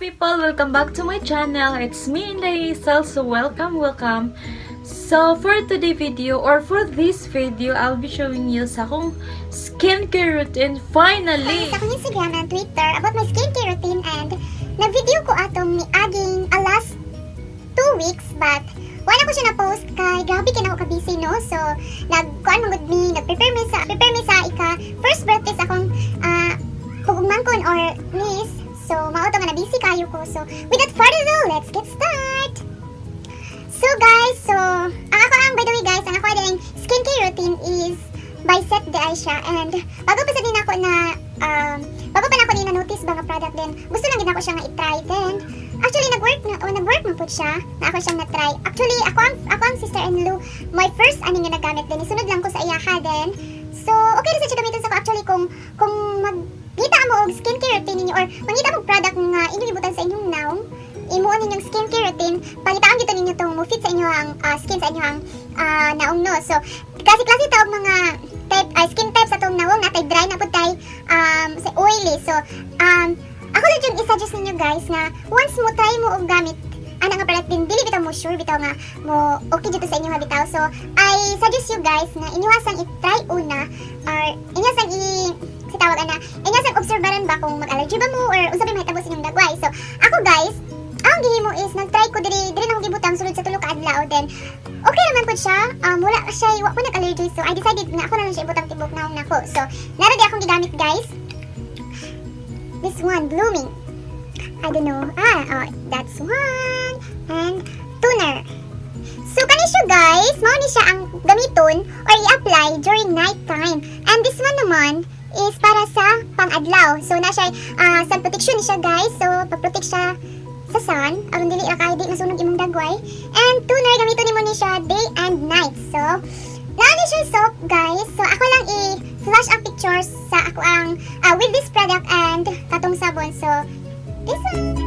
People! Welcome back to my channel. It's me, Inday Hazel. So welcome, welcome. So for today video or for this video, I'll be showing you sa akong skincare routine finally. Sa akong Instagram and Twitter about my skincare routine and nag-video ko atong niaging a last 2 weeks, but wala ko siya na-post kay grabe kay nako ka-busy, no? So nagkuan man gud mi, nag-prepare mi sa ika first birthday sa akong pugmangkon or niece. So mao to nga na busy kayo ko. So without further ado, let's get start. So guys, so ang ako ang by the way guys, ang ako din skincare routine is by set diay siya and bago pa na ako ni na notice ba nga product, then gusto lang gid ako siya nga i-try. Then actually nag-work na oh, nag-work man pud siya na ako siyang na-try. Actually ako ang sister-in-law, my first ani nga nagamit, then isunod lang ko sa iyaha. Then so okay ra sa siya gamiton sa ko. Actually kung magngita mo og skincare routine ninyo or mangita mo og product nga inyong ibutan sa inyong nawong, imuon ninyong skincare routine, pangitaan gyud ninyo tong mo fit sa inyong skin, sa inyong naong, no? So klase-klase ta og mga type skin type sa atong nawong, natay dry, na pud tay sa oily. So ako lang yung i-suggest ninyo guys nga once mo try mo og gamit ana nga product din, dili bitaw mo sure bitaw nga mo okay dito sa inyo bitaw. So I suggest you guys nga inyo sang i-try una or inyo sang i si tawag ana, inyo sang obserbaran ba kung mag-allergy ba mo or unsa ba mahitabo sa inyong dagway. So ako guys, ang gihimo is nag-try ko diri diri na gibutang sulod sa 3 ka adlaw, then okay naman pud siya. Wala siya, wa ko nag-allergy. So I decided nga ako na lang siya ibutang tibok naong nako. So nara di akong gigamit guys, this one, Blooming. I don't know. Ah, oh, that's one. And toner. So, kani siya guys, mao ni siya ang gamiton or i-apply during night time. And this one naman is para sa pang-adlaw. So, na siya, sun protection ni siya guys. So, pag-protect siya sa sun, aron dili ra kay di masunog imong dagway. And toner, gamiton nimo ni siya day and night. So, naa ni siya soap guys. So, ako lang i-flash ang pictures sa ako ang with this product and katong sabon. So, this one.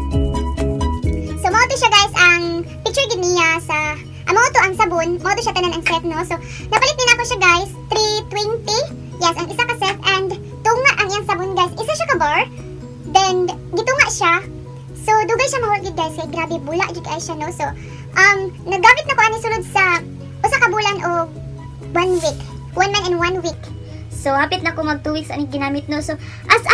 So, mao to siya guys, ang picture gid niya sa mao to ang sabon, mao to siya tanan ang set, no? So, napalit din ako siya guys, 320. Yes, ang isa ka set and tunga ang iyang sabon guys. Isa siya ka bar. Then gitunga siya. So, dugay siya mahulog gid guys kay grabe bula jud kay siya, no? So, nagamit na ko ani sulod sa 1 ka bulan o one week. 1 month and one week. So, hapit na ko mag 2 weeks ani ginamit, no? So, as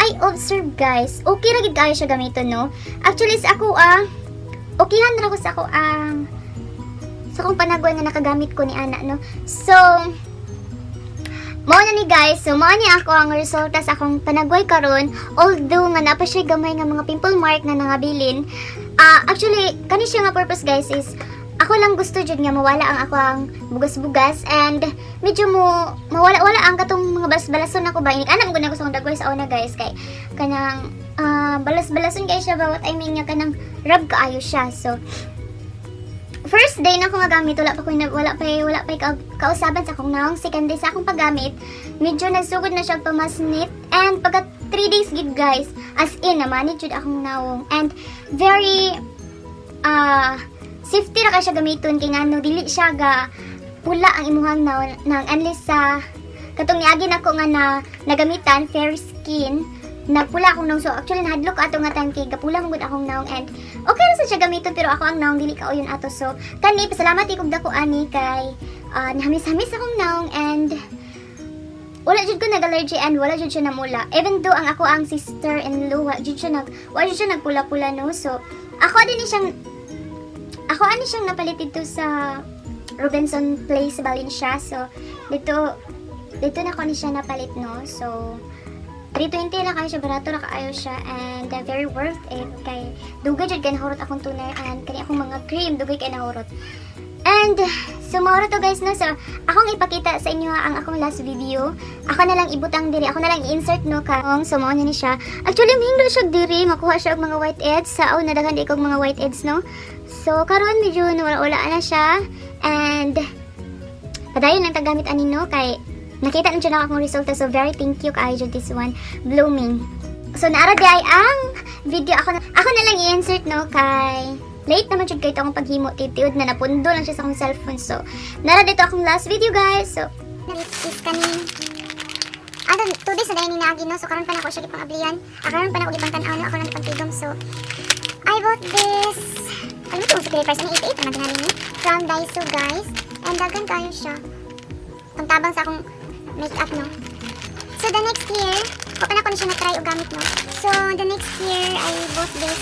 I observe guys, okay ra gid kaayo siya gamiton, no? Actually sa ako okayhan ra ko sa ako ang sa akong panagway nga nakagamit ko ni ana, no? So, mao na ni guys. So, mao ni ako ang resulta sa akong panagway karon. Although nga naa pa siya gamay nga mga pimple mark nga nangabilin. Actually, kani siya nga purpose guys is ako lang gusto jud nga mawala ang ako ang bugas-bugas and medyo mo mawala-wala ang katong mga balas-balason ako ba. Inig ana mo gud ako sa akong dagway sa una guys kay kanang balas-balason kay siya ba, what I mean nga kanang rub kaayo siya. So first day na ako magamit, wala pa kausaban sa akong naong. Second day sa akong paggamit, medyo nagsugod na siya pamasnit and pagka 3 days gid guys, as in na manage jud akong naong and very safety ra kay siya gamiton kay ngano dili siya ga pula ang imuhang naong nang unless sa katong niagi nako nga na nagamitan, fair skin, nagpula akong naong. So actually nahadlok ato nga time kay gapula man gud akong naong and okay ra sa siya gamiton pero ako ang naong dili kauyon ato. So kani, pasalamat kog dako ani kay nahamis-hamis akong naong and wala jud ko nag-allergy and wala jud siya namula. Even though ang ako ang sister-in-law, wala jud siya nagpula-pula, no? So ako ani siyang napalit dito sa Robinson Place sa Valencia. So dito dito na ko ni siya napalit, no? So 320 lang kayo siya, barato ra kaayo siya and very worth it kay dugay jud kay nahurot akong toner and kani akong mga cream, dugay kay nahurot. And so mao to guys, no? So akong ipakita sa inyo ang akong last video. Ako na lang ibutang diri, ako na lang i-insert, no, karong. So mao na ni siya. Actually mahinglo siya diri, makuha siya og mga white heads sa una, daghan di kog mga white heads, no? So karon medyo nawala-wala na siya and padayon lang tagamit ani, no, kay nakita na dyan akong resulta. So very thank you kaayo jud this one, Blooming. So naara di ay ang video. Ako na lang i-insert, no, kay late naman jud kay akong paghimo, titiud na napundo lang siya sa akong cellphone. So nara dito akong last video guys. So Is kaning Ano, 2 days na diay ni naagi, no? So, karon pa na ako siya gipang ablihan. Ah, karon pa na ako gipang tan-aw, no? Ako lang gipang tigom. So, I bought this. Alam mo ito, sa price ni 88 naman tinali ni. From Daiso, guys. And daghan kayo siya. Pangtabang sa akong makeup, no? So, the next year, wa pa na ko ni siya na-try o gamit, no? So, the next year, I bought this.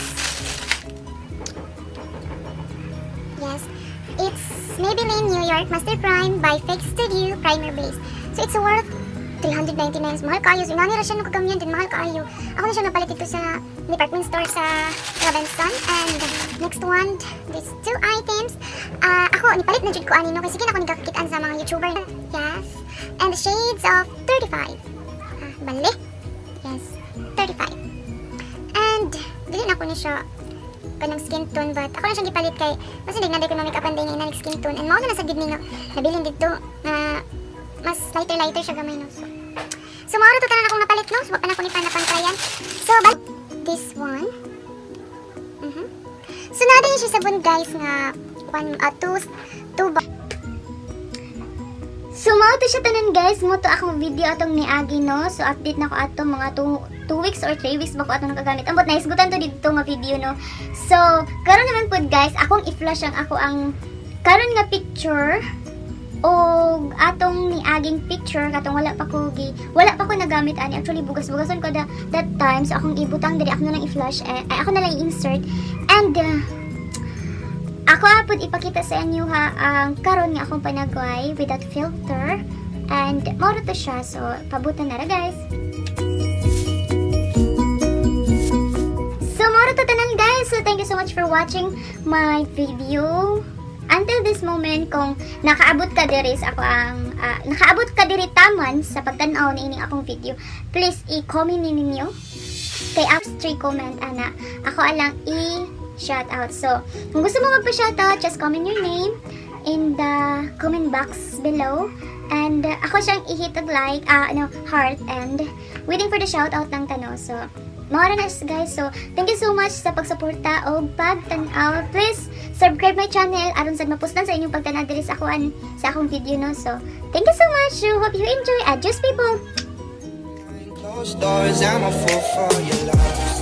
Yes. It's Maybelline New York Master Prime by Fake Studio Primer Base. So, it's worth 399. Mahal kaayo. So, inani ra siya nung kagamyan din. Mahal kaayo. Ako na siya napalit dito sa department store sa Robinson. And next one, these two items. Ah, ako, nipalit na jud ko ani, no? Kasi sige na ako nagkakakitaan sa mga YouTuber. Yes. And the shades of 35. Ah, bali. Yes. 35. And, dili na ko ni siya kanang skin tone, but ako na siyang gipalit kay mas hindi na ko na make up nga inanig skin tone and mao na sa gid ni nga nabilin dito nga mas lighter lighter siya gamay, no? So mao ra to tanan akong napalit, no? So wa pa na ko ni pan tryan. So but this one, So naa din siya sabon, guys, nga one, two two. So, mao to siya tanan, guys. Mao to akong video atong niagi, no. So, update na ko ato mga 2 weeks or 3 weeks ba ko atong nakagamit. Ambot nahisgutan to dito nga video, no. So, karon naman pud, guys, akong i-flash ang ako ang karon nga picture o atong niaging picture katong wala pa ko nagamit ani. Actually, bugas-bugason ko that time, so akong ibutang diri, ako na lang i-flash eh, ay, ako na lang i-insert and ako apod ipakita sa inyo ha ang karon nga akong panagway without filter and mao to siya. So pabutan na ra, guys. So mao to tanan, guys. So thank you so much for watching my video until this moment. Kung nakaabot ka diri sa ako ang nakaabot ka diri taman sa pagtan-aw ni ining akong video, please i-comment ni ninyo kay after 3 comment ana ako alang i shout out. So kung gusto mo magpa-shout out, just comment your name in the comment box below and ako siyang i-hit og like, ano, heart and waiting for the shout out lang tano. So mao ra na siya, guys. So thank you so much sa pagsuporta o pagtan-aw. Please subscribe my channel aron sad mapuslan sa inyong pagtan-aw diri sa akong video, no? So thank you so much. So, hope you enjoy. Adios, people. Closed doors, I'm a fool for your love.